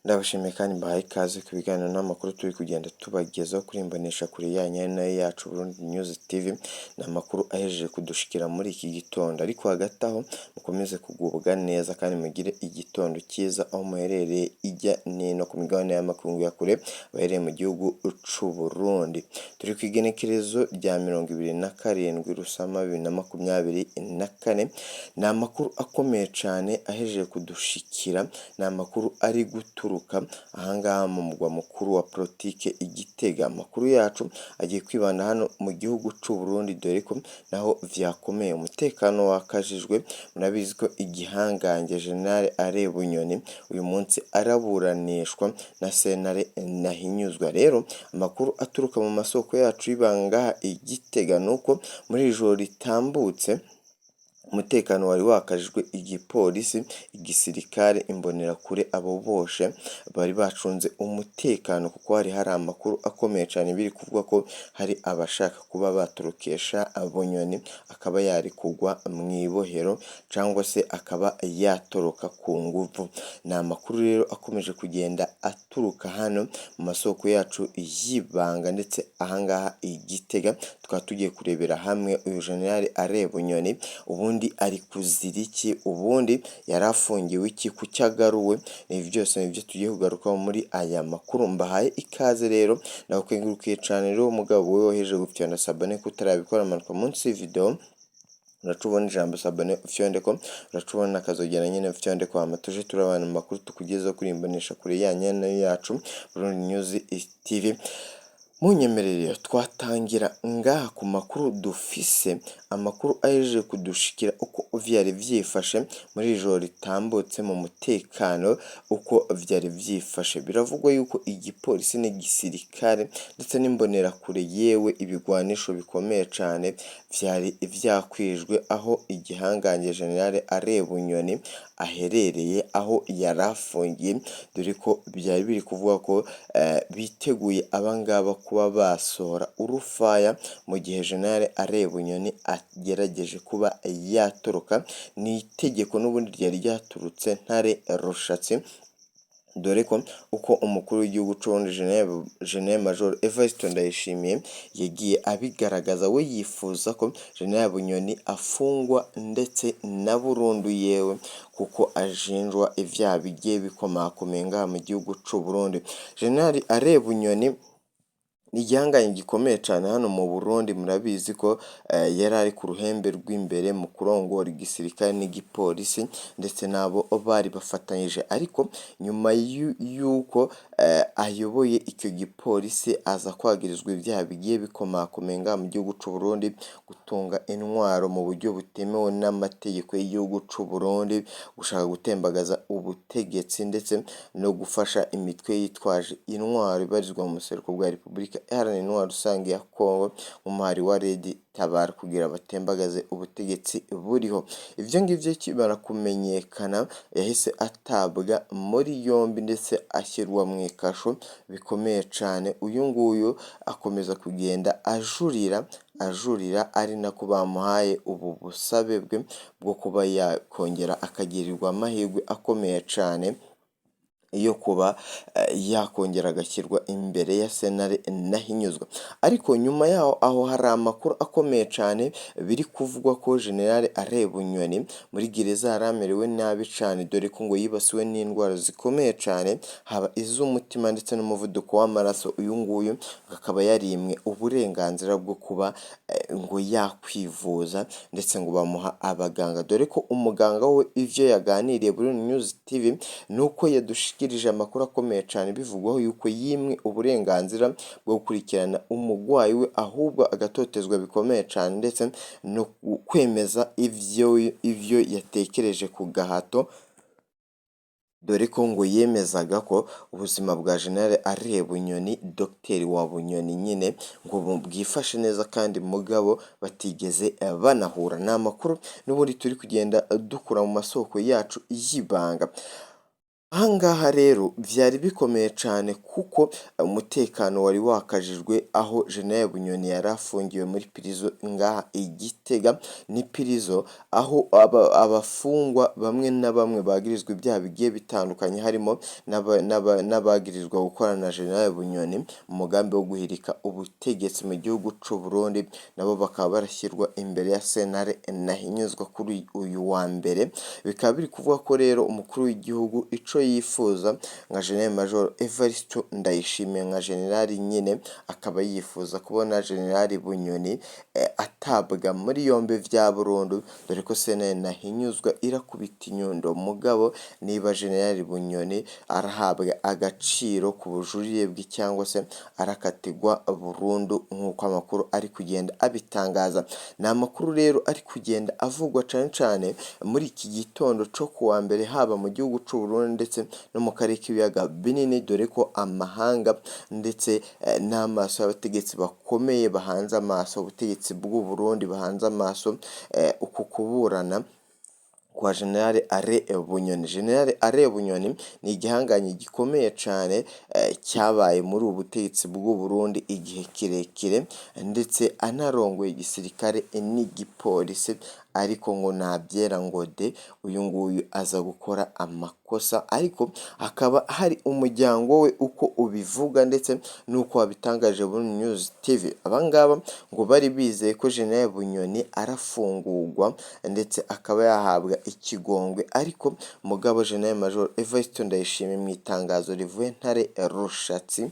Ndabashimiye kandi mbahaye ikaze ku biganiro n'amakuru turi kugenda tubagezaho kuri imbonesha kure yanyu ari nayo yacu Burundi News TV. Ni amakuru ahejeje kudushikira muri iki gitondo, ariko hagati aho mukomeze kugubwa neza kandi mugire igitondo cyiza aho muherereye ijya nino ku migabane y'amakungu ya kure, bahereye mu gihugu c'u Burundi. Turi ku igenekerezo rya 27 Rusama 2024. Ni amakuru akomeye cane ahejeje kudushikira, ni amakuru ari guturuka ahangaha mu mugwa mukuru wa politike i Gitega. Amakuru yacu agiye kwibanda hano mu gihugu c'u Burundi, dore ko naho vyakomeye, umutekano wakajijwe. Murabizi ko igihangange General Alain Bunyoni uyu munsi araburanishwa na sentare Ntahinyuzwa. Rero amakuru aturuka mu masoko yacu y'ibanga i Gitega nuko muri iri joro ritambutse umutekano wari wakajijwe, igipolisi, igisirikare, imbonerakure, abo bose bari bacunze umutekano kuko hari amakuru akomeye cyane biri kuvuga ko hari abashaka kuba batorokesha Bunyoni akaba yari kugwa mu ibohero cyangwa se akaba yatoroka ku nguvu. Ni amakuru rero akomeje kugenda aturuka hano mu masoko yacu y'ibanga, ndetse ahangaha i Gitega tukaba tugiye kurebera hamwe uyu General Alain Bunyoni ubundi ari kuzira iki, ubundi yari afungiwe iki, kuki agaruwe? Ibi byose nibyo tugiye kugarukaho muri aya makuru. Mbahaye ikaze rero, ndagukengurukiye cyane rero umugabo we waheje gufyonda s'abonner. Kutarabikora, manuka munsi y'ivideo uraca ubona ijambo s'abonner, ufyondeko, uraca ubona akazogera nyine, ufyondeko, hama tuje turabana mu makuru tukugezaho kuri imbonesha kure yanyu nayo yacu Burundi News TV. Munyemerere twatangira ngaha ku makuru dufise, amakuru ahejeje kudushikira uko vyari vyifashe muri iri joro ritambutse mu mutekano, uko vyari vyifashe. Biravugwa yuko igipolisi n'igisirikare ndetse n'imbonerakure, yewe ibigwanisho bikomeye cane, vyari vyakwijwe aho igihangange General Alain Bunyoni aherereye, aho yari afungiye, dore ko byari biri kuvuga ko biteguye abangaba kuba basohora urufaya mu gihe General Alain Bunyoni agerageje kuba yatoroka. Ni itegeko n'ubundi ryari ryaturutse Ntare Rushatsi, dore ko uko umukuru w'igihugu c'Uburundi General Major Evariste Ndayishimiye yagiye abigaragaza, we yifuza ko General Bunyoni afungwa ndetse na burundu yewe, kuko ashinjwa ivyaha bigiye bikomakomeye ngaha mu gihugu c'u Burundi. General Alain Bunyoni ni igihangange gikomeye cane hano mu Burundi. Murabizi ko yari ari ku ruhembe rw'imbere mu kurongora igisirikare n'igipolisi ndetse n'abo bari bafatanyije, ariko nyuma y'uko ayoboye icyo gipolisi aza kwagirizwa ibyaha bigiye bikomakomeye ngaha mu gihugu c'u Burundi: gutunga intwaro mu buryo butemewe n'amategeko y'igihugu c'u Burundi, gushaka gutembagaza ubutegetsi, ndetse no gufasha imitwe yitwaje intwaro ibarizwa mu buseruko bwa Repubulika Iharanira Intwaro Rusange ya Kongo, nk'umuhari wa Red Tabara, kugira batembagaze ubutegetsi buriho. Ivyo ngivyo bikimara kumenyekana, yahise atabwa muri yombi ndetse ashyirwa mu ikasho bikomeye cane. Uyu nguyu akomeza kugenda ajurira, ajurira, ari nako bamuhaye ubu busabe bwe bwo kuba yakongera akagirirwa amahirwe akomeye cane yo kuba yakongera agashyirwa imbere ya sentare Ntahinyuzwa. Ariko nyuma yaho aho hari amakuru akomeye cyane biri kuvugwa ko General Alain Bunyoni muri gereza yari amerewe nabi cyane, dore ko ngo yibasiwe n'indwara zikomeye cyane, haba iz'umutima ndetse n'umuvuduko w'amaraso. Uyu nguyu akaba yarimwe uburenganzira bwo kuba ngo yakwivuza, ndetse ngo bamuha abaganga, dore ko umuganga we ivyo yaganiriye Burundi News TV ni uko yadushikirije amakuru akomeye cyane bivugwaho yuko yimwe uburenganzira bwo gukurikirana umugwayi we, ahubwo agatotezwa bikomeye cyane, ndetse no kwemeza ivyo yatekereje ku gahato, dore ko ngo yemezaga ko ubuzima bwa General Alain Bunyoni, Dogiteri wa Bunyoni nyine, ngo bwifashe neza kandi mugabo batigeze banahura. Ni amakuru n'ubundi turi kugenda dukura mu masoko yacu y'ibanga. Aha ngaha rero vyari bikomeye cane kuko umutekano wari wakajijwe aho General Bunyoni yari afungiwe muri prison ngaha i Gitega. Ni prison aho abafungwa bamwe na bamwe bagirizwa ibyaha bigiye bitandukanye, harimo n'abagirizwa gukorana na General Bunyoni mu mugambi wo guhirika ubutegetsi mu gihugu c'u Burundi, nabo bakaba barashyirwa imbere ya sentare ntahinyuzwa kuri uyu wa mbere. Bikaba biri kuvuga ko rero umukuru w'igihugu ico yifuza nka General Major Evariste Ndayishimiye, nka general nyine, akaba yifuza kubona General Bunyoni atabwa muri yombi vya burundu, dore ko sentare ntahinyuzwa irakubita inyundo. Mugabo niba General Bunyoni arahabwa agaciro ku bujurire bwe cyangwa se arakatirwa burundu, nk'uko amakuru ari kugenda abitangaza. Ni amakuru rero ari kugenda avugwa cane cane muri iki gitondo co kuwa mbere, haba mu gihugu c'u Burundi ndetse no mu karere k'ibiyaga binini, dore ko amahanga ndetse n'amaso y'abategetsi bakomeye bahanze amaso ubutegetsi bw'u Burundi, bahanze amaso uku kuburana kwa General Alain Bunyoni. General Alain Bunyoni ni igihangange gikomeye cane cyabaye muri ubu butegetsi bw'u Burundi igihe kirekire, ndetse anarongoye igisirikare n'igipolisi, ariko ngo ntabyera ngo de, uyu nguyu aza gukora amakosa. Ariko hakaba hari umuryango we uko ubivuga ndetse n'uko wabitangaje Burundi News TV, abangaba ngo bari bizeye ko General Bunyoni arafungurwa ndetse akaba yahabwa ikigongwe. Ariko mugabo General Major Evariste Ndayishimiye, mu itangazo rivuye Ntare Rushatsi,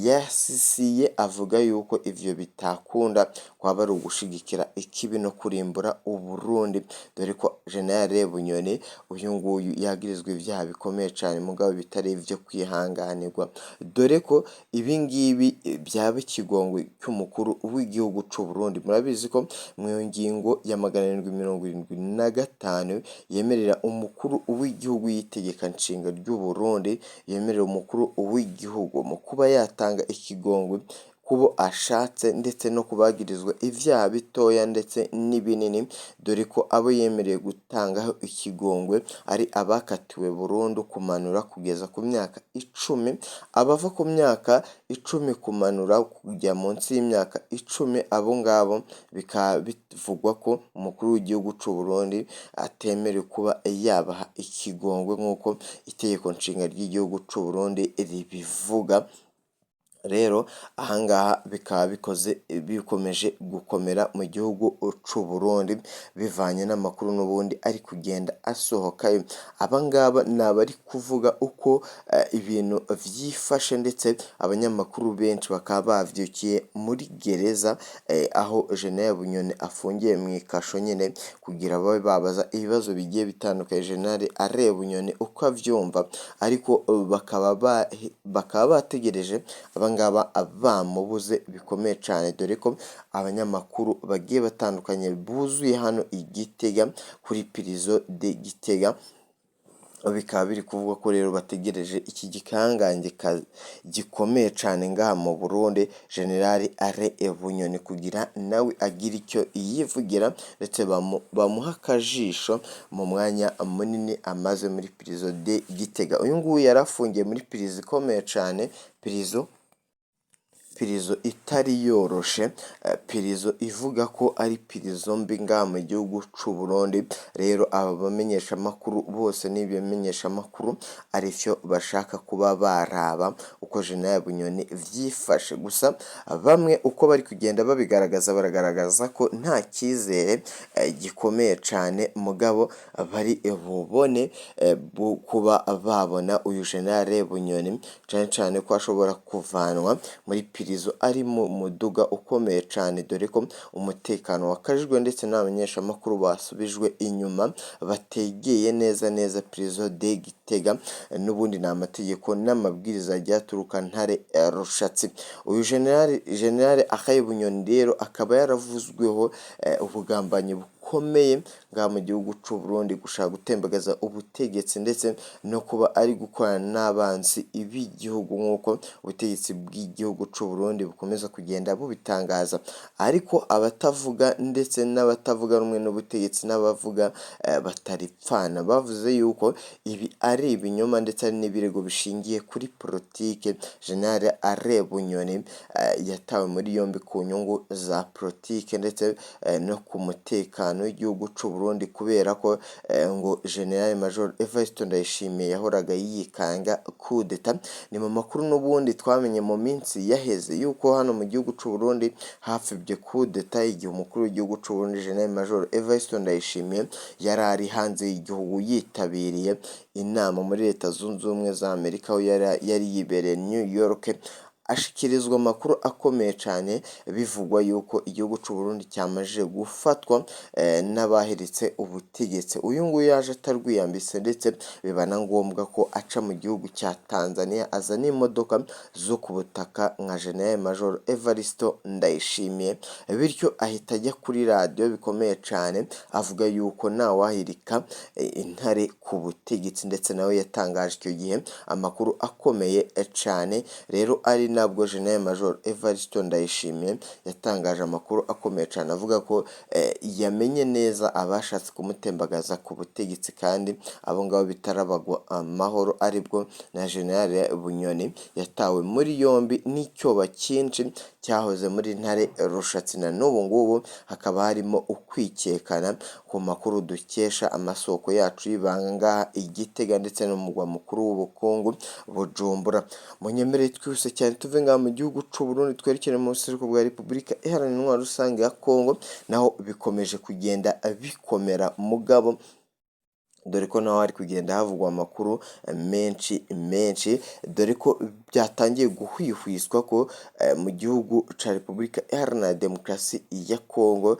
yasisiye avuga yuko ivyo bitakunda, kwaba ari ugushigikira ikibi no kurimbura Uburundi, dore ko General Bunyoni uyu nguyu yagirizwa ivyaha bikomeye cane mugabo bitari ivyo kwihanganirwa, dore ko ibi ngibi byaba ikigongwe cy'umukuru w'igihugu c'u Burundi. Murabizi ko mu ngingo ya 775 yemerera umukuru w'igihugu y'itegeka nshinga ry'u Burundi, yemerera umukuru w'igihugu mu kuba yatanga ikigongwe kubo ashatse ndetse no kubagirizwa ivyaha bitoya ndetse n'ibinini, dore ko abo yemereye gutangaho ikigongwe ari abakatiwe burundu kumanura kugeza ku myaka 10, abava ku myaka 10 kumanura kujya munsi y'imyaka 10, abo ngabo bikaba bivugwa ko umukuru w'igihugu c'u Burundi atemerewe kuba yabaha ikigongwe nk'uko itegeko nshinga ry'igihugu c'u Burundi ribivuga. Rero ahangaha bikaba bikoze bikomeje gukomera mu gihugu c'u Burundi, bivanye n'amakuru n'ubundi ari kugenda asohokayo. Abangaba ni abari kuvuga uko ibintu vyifashe, ndetse abanyamakuru benshi bakaba bavyukiye muri gereza aho General Bunyoni afungiye mu ikasho nyine, kugira babe babaza ibibazo bigiye bitandukanye General Alain Bunyoni uko avyumva, ariko bakaba bategereje abangaba bamubuze bikomeye cane, dore ko abanyamakuru bagiye batandukanye buzuye hano i Gitega kuri prison de Gitega. Bikaba biri kuvugwa ko rero bategereje iki gikangange gikomeye cane ngaha mu Burundi, General Alain Bunyoni, kugira nawe agire icyo yivugira ndetse bamuha akajisho mu mwanya munini amaze muri prison de Gitega. Uyu nguyu yari afungiye muri prison ikomeye cane, prison itari yoroshe, prison ivuga ko ari prison mbi ngaha mu gihugu c'u Burundi. Rero aba bamenyeshamakuru bose n'ibimenyeshamakuru arivyo bashaka kuba baraba uko General Bunyoni vyifashe. Gusa bamwe uko bari kugenda babigaragaza, baragaragaza ko nta cyizere gikomeye cane mugabo bari bubone kuba babona uyu General Bunyoni, cane cane ko ashobora kuvanwa muri prison ari mu muduga ukomeye cane, dore ko umutekano wakajijwe ndetse n'abamenyeshamakuru basubijwe inyuma bategeye neza neza prison de Gitega. N'ubundi ni amategeko n'amabwiriza yagiye aturuka Ntare Rushatsi. Uyu General Alain Bunyoni rero akaba yaravuzweho ubugambanyi bukomeye. bukomeye ngaha mu gihugu c'u Burundi, gushaka gutembagaza ubutegetsi ndetse no kuba ari gukorana n'abansi b'igihugu nk'uko ubutegetsi bw'igihugu c'u Burundi bukomeza kugenda bubitangaza. Ariko abatavuga ndetse n'abatavuga rumwe n'ubutegetsi n'abavuga bataripfana bavuze yuko ibi ari ibinyoma ndetse ari n'ibirego bishingiye kuri politike. General Alain Bunyoni yatawe muri yombi ku nyungu za politike ndetse no ku mutekano w'igihugu c'u Burundi, kubera ko ngo General Major Evariste Ndayishimiye yahoraga yikanga kudeta. Ni mu makuru n'ubundi twamenye mu minsi yaheze yuko hano mu gihugu c'u Burundi hafibye kudeta igihe umukuru w'igihugu c'u Burundi General Major Evariste Ndayishimiye yari ari hanze y'igihugu yitabiriye inama muri Leta Zunze Ubumwe za Amerika, aho yari yibereye New York, ashikirizwa amakuru akomeye cyane bivugwa yuko igihugu c'u Burundi cyamajije gufatwa n'abahiritse ubutegetsi. Uyu nguyu yaje atarwiyambitse, ndetse biba na ngombwa ko aca mu gihugu cya Tanzania azana imodoka zo ku butaka nka General Major Evariste Ndayishimiye, bityo ahita ajya kuri radiyo bikomeye cyane avuga yuko ntawahirika intare ku butegetsi, ndetse nawe yatangaje icyo gihe amakuru akomeye cyane. Rero ari nabwo General Major Evariste Ndayishimiye yatangaje amakuru akomeye cyane avuga ko yamenye neza abashatse kumutembagaza ku butegetsi, kandi abo ngabo bitarabagwa amahoro, aribwo na General Bunyoni yatawe muri yombi n'icyoba cyinshi cyahoze muri Ntare Rushatsi. Na n'ubu ngubu hakaba harimo ukwikekana ku makuru dukesha amasoko yacu y'ibanga ngaha i Gitega ndetse n'umugwa mukuru w'ubukungu Bujumbura. Munyemerere twihuse cyane tuve ngaha mu gihugu c'u Burundi twerekere mu buseruko bwa Repubulika Iharanira Intwaro Rusange ya Kongo, naho bikomeje kugenda bikomera mugabo, dore ko naho hari kugenda havugwa amakuru menshi menshi, dore ko byatangiye guhwihwiswa ko mu gihugu cya Repubulika Iharanira Demokarasi ya Kongo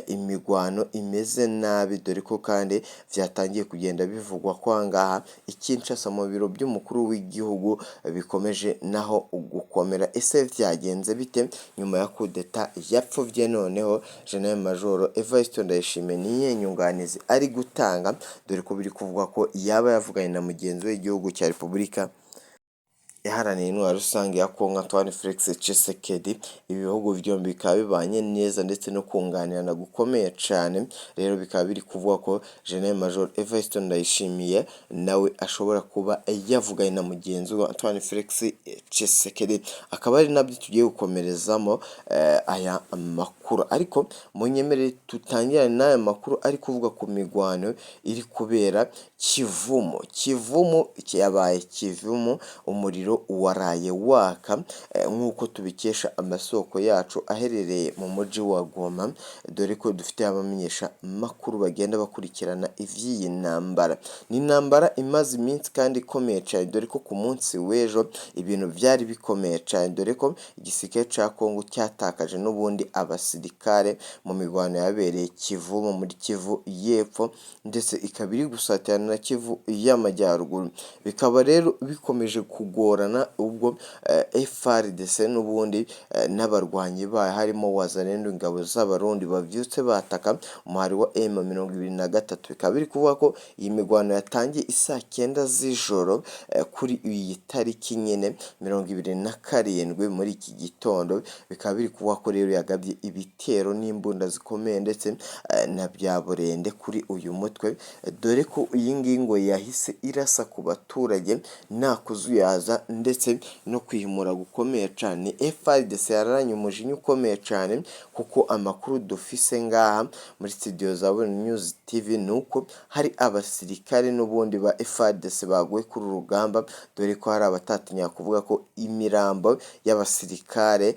imigwano imeze nabi, dore ko kandi byatangiye kugenda bivugwa ko aha ngaha i Kinshasa mu biro by'umukuru w'igihugu bikomeje naho gukomera. Ese byagenze bite nyuma ya kudeta yapfubye? Noneho General Major Evariste Ndayishimiye niyihe nyunganizi ari gutanga, dore ko biri kuvugwa ko yaba yavuganye na mugenzi we w'igihugu cya Repubulika Iharanira Intwaro Rusange ya Kongo Antoine Felix Tshisekedi. Ibi bihugu byombi bikaba bibanye neza ndetse no kunganirana gukomeye cyane. Rero bikaba biri kuvuga ko General Major Evariste Ndayishimiye nawe ashobora kuba yavuganye na mugenzi we Antoine Felix Tshisekedi, akaba ari nabyo tugiye gukomerezamo aya makuru. Ariko munyemerere tutangirane n'aya makuru ari kuvuga ku migwano iri kubera Kivumu. Kivumu yabaye Kivumu, umuriro waraye waka nk'uko tubikesha amasoko yacu aherereye mu mujyi wa Goma, dore ko dufite abamenyesha makuru bagenda bakurikirana ivy'iyi ntambara. Ni intambara imaze iminsi kandi ikomeye cyane, dore ko ku munsi w'ejo ibintu byari bikomeye cyane, dore ko igisirikare cya Kongo cyatakaje n'ubundi abasirikare mu mirwano yabereye Kivumu muri Kivu y'Epfo, ndetse ikaba iri gusatirana na Kivu y'Amajyaruguru. Bikaba rero bikomeje kugorana ubwo FARDC n'ubundi n'abarwanyi bayo harimo Wazalendo, ingabo z'Abarundi bavyutse bataka umuhari wa M23. Bikaba biri kuvuga ko iyi mirwano yatangiye isaa 9 z'ijoro kuri iyi tariki nyine 27 muri iki gitondo. Bikaba biri kuvuga ko rero yagabye ibitero n'imbunda zikomeye ndetse na bya burende kuri uyu mutwe, dore ko iyi ngiyi ngo yahise irasa ku baturage nta kuzuyaza ndetse no kwihimura gukomeye cyane. FARDC yararanye umujinya ukomeye cyane, kuko amakuru dufise ngaha muri studio za Burundi News TV ni uko hari abasirikare n'ubundi ba FARDC baguye kuri uru rugamba, dore ko hari abatatinya kuvuga ko imirambo y'abasirikare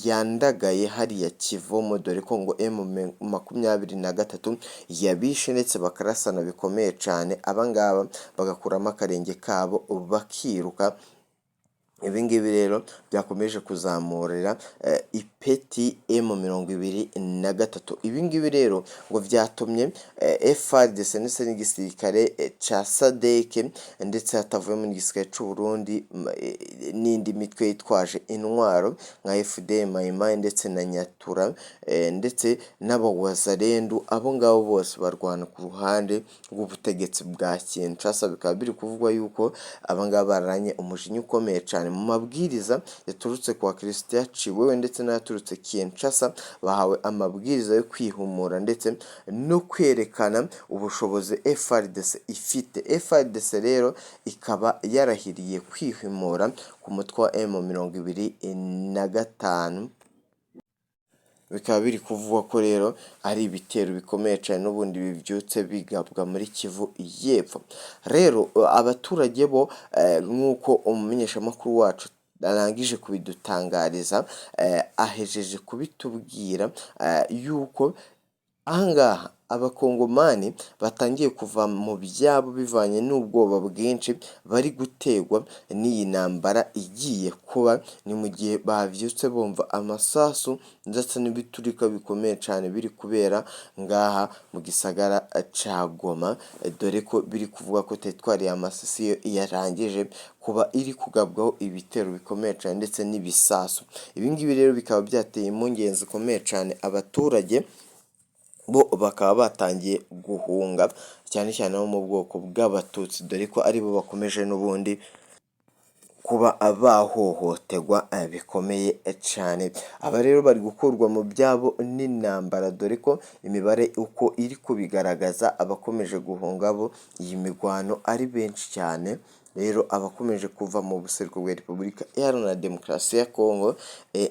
yandagaye hariya Kivumu, dore ko ngo M23 yabishe ndetse bakarasana bikomeye cyane, abangaba bagakuramo akarenge kabo bakiruka. Ibi ngibi rero byakomeje kuzamurira ipeti M23. Ibi ngibi rero ngo vyatumye FARDC ndetse n'igisirikare ca SADC, ndetse hatavuyemo n'igisirikare c'u Burundi n'indi mitwe yitwaje intwaro nka FD Maimai ndetse na Nyatura, ndetse n'abawazalendu, abo ngabo bose barwana ku ruhande rw'ubutegetsi bwa Kinshasa. Bikaba biri kuvugwa yuko aba ngaba bararanye umujinya ukomeye cyane mu mabwiriza yaturutse kwa Christian Tshiwewe ndetse n'ayaturutse Kinshasa. Bahawe amabwiriza yo kwihumura ndetse no kwerekana ubushobozi FARDC ifite. FARDC rero ikaba yarahiriye kwihimura ku mutwe wa M25. Bikaba biri kuvugwa ko rero ari ibitero bikomeye cyane n'ubundi bibyutse bigabwa muri Kivu y'Epfo. Rero abaturage bo, nk'uko umumenyeshamakuru wacu arangije kubidutangariza, ahejeje kubitubwira yuko ahangaha abakongomani batangiye kuva mu byabo bivanye n'ubwoba bwinshi bari gutegwa n'iyi ntambara igiye kuba. Ni mu gihe babyutse bumva amasasu ndetse n'ibiturika bikomeye cyane biri kubera ngaha mu gisagara ca Goma, dore ko biri kuvuga ko teritwari ya Masisi yo yarangije kuba iri kugabwaho ibitero bikomeye cyane ndetse n'ibisasu. Ibi ngibi rero bikaba byateye impungenge zikomeye cyane abaturage, bo bakaba batangiye guhunga, cyane cyane abo mu bwoko bw'Abatutsi, dore ko aribo bakomeje n'ubundi kuba bahohoterwa bikomeye cyane. Aba rero bari gukurwa mu byabo n'intambara, dore ko imibare uko iri kubigaragaza, abakomeje guhunga bo iyi mirwano ari benshi cyane. Rero abakomeje kuva mu buseruko bwa Repubulika Iharanira Demokarasi ya Kongo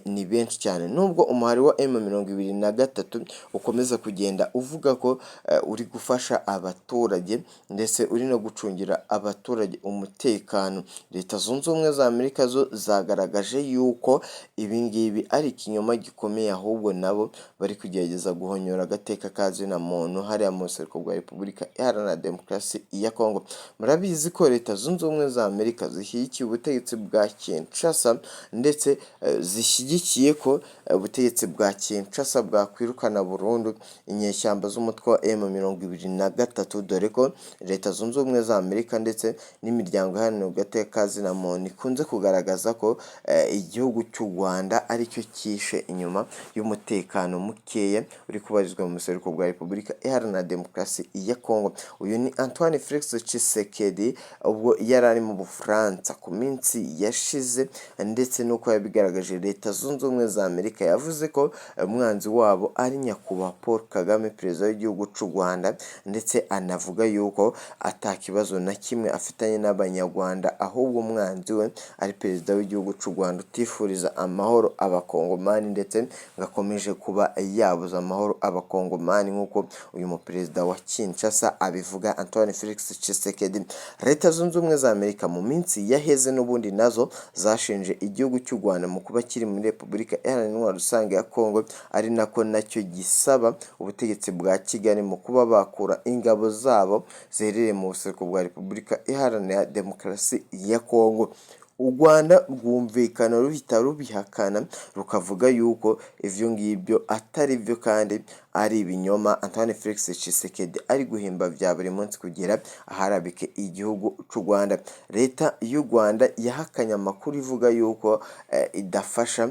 ni benshi cyane, nubwo umuhari wa M23 ukomeza kugenda uvuga ko uri gufasha abaturage ndetse uri no gucungira abaturage umutekano. Leta Zunze Ubumwe za Amerika zo zagaragaje yuko ibi ngibi ari ikinyoma gikomeye, ahubwo nabo bari kugerageza guhonyora agateka ka zina muntu hariya mu buseruko bwa Repubulika Iharanira Demokarasi ya Kongo. Murabizi ko Leta Zunze Ubumwe za Amerika zishyigikiye ubutegetsi bwa Kinshasa, ndetse zishyigikiye ko ubutegetsi bwa Kinshasa bwakwirukana burundu inyeshyamba z'umutwe wa M23, dore ko Leta Zunze Ubumwe za Amerika ndetse n'imiryango iharanira agateka ka zina muntu ikunze kugaragaza ko igihugu cy'u Rwanda aricyo cyishe inyuma y'umutekano mukeya uri kubarizwa mu buseruko bwa Repubulika Iharanira Demokarasi ya Kongo. Uyu ni Antoine Felix Tshisekedi, ubwo yari ari mu Bufaransa ku minsi yashize, ndetse n'uko yabigaragaje Leta Zunze Ubumwe za Amerika, yavuze ko umwanzi wabo ari nyakubahwa Paul Kagame, perezida w'igihugu cy'u Rwanda, ndetse anavuga yuko ata kibazo na kimwe afitanye n'Abanyarwanda, ahubwo umwanzi we ari perezida w'igihugu cy'u Rwanda utifuriza amahoro Abakongomani, ndetse ngo akomeje kuba yabuza amahoro Abakongomani, nk'uko uyu muperezida wa Kinshasa abivuga, Antoine Felix Tshisekedi. Leta Zunze Ubumwe za Amerika mu minsi yaheze n'ubundi nazo zashinje igihugu cy'u Rwanda mu kuba kiri muri Repubulika Iharanira Intwaro Rusange ya Kongo, ari nako nacyo gisaba ubutegetsi bwa Kigali mu kuba bakura ingabo zabo ziherereye mu buseruko bwa Repubulika Iharanira Demokarasi ya Kongo. U Rwanda rwumvikana ruhita rubihakana, rukavuga yuko ivyo ngibyo atari byo kandi ari ibinyoma Antoine Felix Tshisekedi ari guhimba vya buri munsi kugira aharabike igihugu c'u Rwanda. Leta y'u Rwanda yahakanye amakuru ivuga yuko idafasha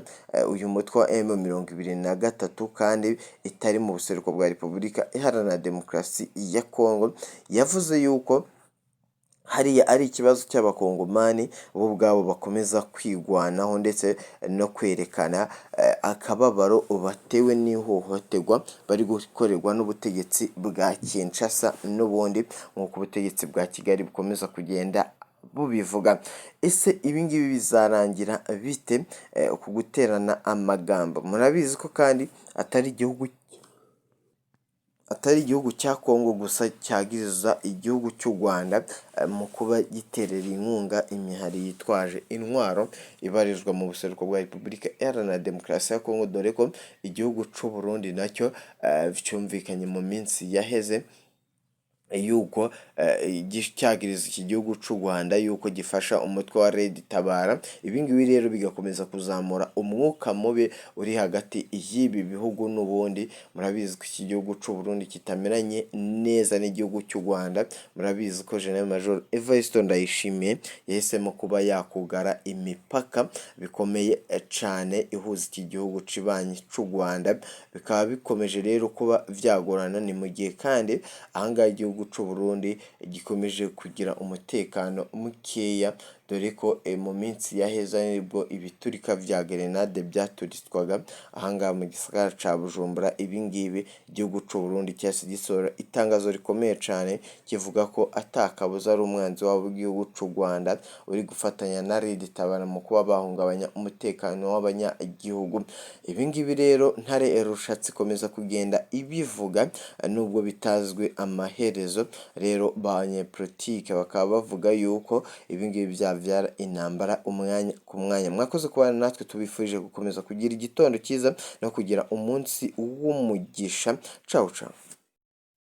uyu mutwe wa M23 kandi itari mu buseruko bwa Repubulika Iharanira Demokarasi ya Kongo. Yavuze yuko hariya ari ikibazo cy'Abakongomani bo ubwabo bakomeza kwigwanaho ndetse no kwerekana akababaro batewe n'ihohoterwa bari gukorerwa n'ubutegetsi bwa Kinshasa n'ubundi, nk'uko ubutegetsi bwa Kigali bukomeza kugenda bubivuga. Ese ibi ngibi bizarangira bite, ku guterana amagambo? Murabizi ko kandi atari igihugu cya Kongo gusa cyagiriza igihugu cy'u Rwanda mu kuba giterera inkunga imihari yitwaje intwaro ibarizwa mu buseruko bwa Repubulika Iharanira Demokarasi ya Kongo, dore ko igihugu cy'u Burundi nacyo cyumvikanye mu minsi yaheze. Yuko cyagiriza iki gihugu c'u Rwanda yuko gifasha umutwe wa Red Tabara. Ibi ngibi rero bigakomeza kuzamura umwuka mubi uri hagati y'ibi bihugu. N'ubundi murabizi ko iki gihugu c'u Burundi kitameranye neza n'igihugu cy'u Rwanda. Murabizi ko General Major Evariste Ndayishimiye yahisemo kuba yakugara imipaka bikomeye cane ihuza iki gihugu cibanyi c'u Rwanda, bikaba bikomeje rero kuba vyagorana. Ni mu gihe kandi ahangaha igihugu c'u Burundi gikomeje kugira umutekano mukeya, dore ko mu minsi yaheze nibwo ibiturika vya grenade byaturitswaga ahangaha mu gisagara ca Bujumbura. Ibi ngibi igihugu c'u Burundi cyahise gisohora itangazo rikomeye cane kivuga ko ata kabuza ari umwanzi wabo w'igihugu c'u Rwanda uri gufatanya na Red Tabara mu kuba bahungabanya umutekano w'abanyagihugu. Ibi ngibi rero Ntare Rushatsi ikomeza kugenda ibivuga nubwo bitazwi amaherezo. Rero abanyepolitike bakaba bavuga yuko ibi ngibi byabyara intambara umwanya ku mwanya. Mwakoze kubana natwe, tubifurije gukomeza kugira igitondo cyiza no kugira umunsi w'umugisha. Cawu cawu.